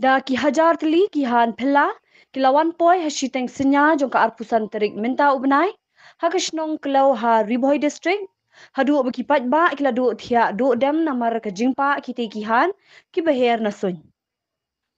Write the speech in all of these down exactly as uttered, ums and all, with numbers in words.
Da ki hajar tylli ki han phylla ki la wan poi ha shiteng synñia jong ka arphew san tarik mynta u bnai ha ka shnong Klew ha Ri Bhoi District, haduh ba ki paidbah ki la duh thiah duh dem namar ka jingpah kitei ki han kiba her na suiñ.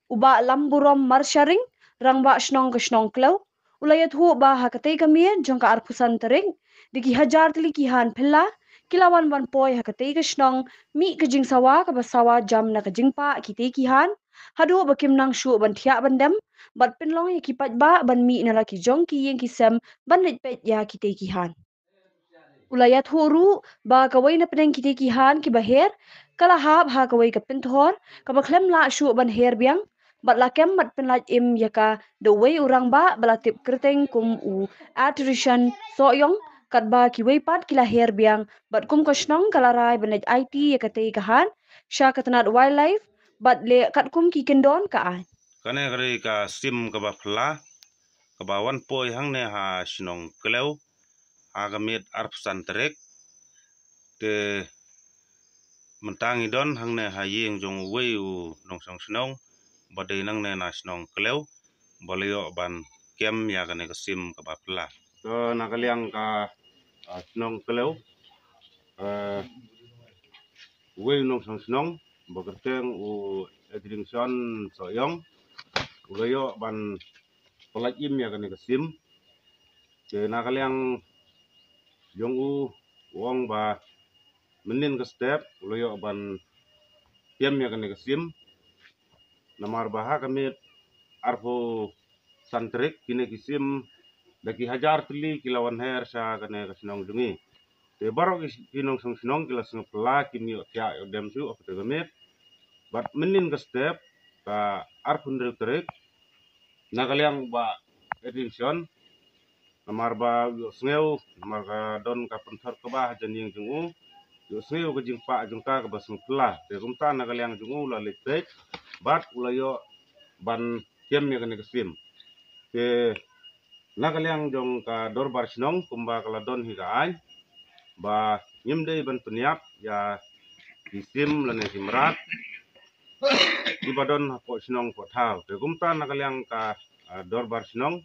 U Bah Lamburom Marsharing, Rangbah Shnong ka shnong Klew, u la ïathuh ba ha katei ka miet jong ka arphew san tarik da ki hajar tylli ki han phylla ki la wan ban poi ha katei ka shnong mih ka jingsawa kaba sawa jam na ka jingpah kitei ki han, haduh ba kim nang shuh ban thiah ban dem bad pynlong ïa ki paidbah ban mih na la ki jong ki ïing ki sem ban leit peit ïa kitei ki han. U la ïathuh ruh ba kawei na pdeng kitei ki han kiba her ka la hap ha kawei ka pynthor kaba khlem lah shuh ban her biang, bad la kem bad pynlait im ïa ka da uwei u rangbah ba la tip kyrteng kum u Atrician Sohiong, katba kiwei pat ki la her biang, bad kum ka shnong ka la rai ban leit aiti ïa katei ka han sha ka tnat Wildlife bad leh katkum ki kyndon ka aiñ. Kane ka dei ka sim kaba phylla kaba wan poi hangne ha shnong Klew ha ka miet arphew san tarik. Te mynta ngi don hangne ha ïing jong uwei u nongshong shnong ba dei nangne na shnong Klew ba la ïoh ban kem ïa kane ka sim kaba phylla. To na ka liang ka, ah, shnong Klew, eh, uwei u nongshong shnong ba kyrteng u Edringson Sohiong u la ïoh ban pynlait im ïa kane ka sim. Te na ka liang jong u, u ong ba mynnin ka step u la ïoh ban kem ïa kane ka sim. Namar ba ha ka miet arphew san tarik kine ki sim da ki hajar tylli ki la wan her sha kane ka shnong jong ngi. Te baroh ki, ki nongshong shnong ki la sngewphylla, kim ïoh thiah ïoh dem shuh ha katei ka miet. Bad mynnin ka step ka arphew hynriew tarik na ka liang u Bah Edringson, namar ba u ïohsngew namar ka don ka pynthor kaba ha jan ïing jong u, u ïohsngew ka jingpah jong ka kaba sngewphylla. Te kumta na ka liang jong u u la leit peit bad u la ïoh ban kem ïa kane ka sim. Te na ka liang jong ka dorbar shnong kumba ka la don hi ka aiñ ba ngim dei ban pynïap ïa ki sim lane ki mrad kiba don hapoh shnong hapoh thaw. Te kumta na ka liang ka, ah, dorbar shnong,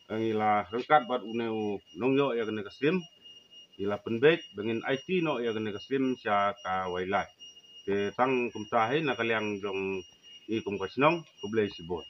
eh, ngi la ryngkat bad une u nongïoh ïa kane ka sim, ngi la pynbeit ba ngin aiti noh ïa kane ka sim sha ka Wildlife. Te tang kumta hi na ka liang jong ngi kum ka shnong, khublei shibun.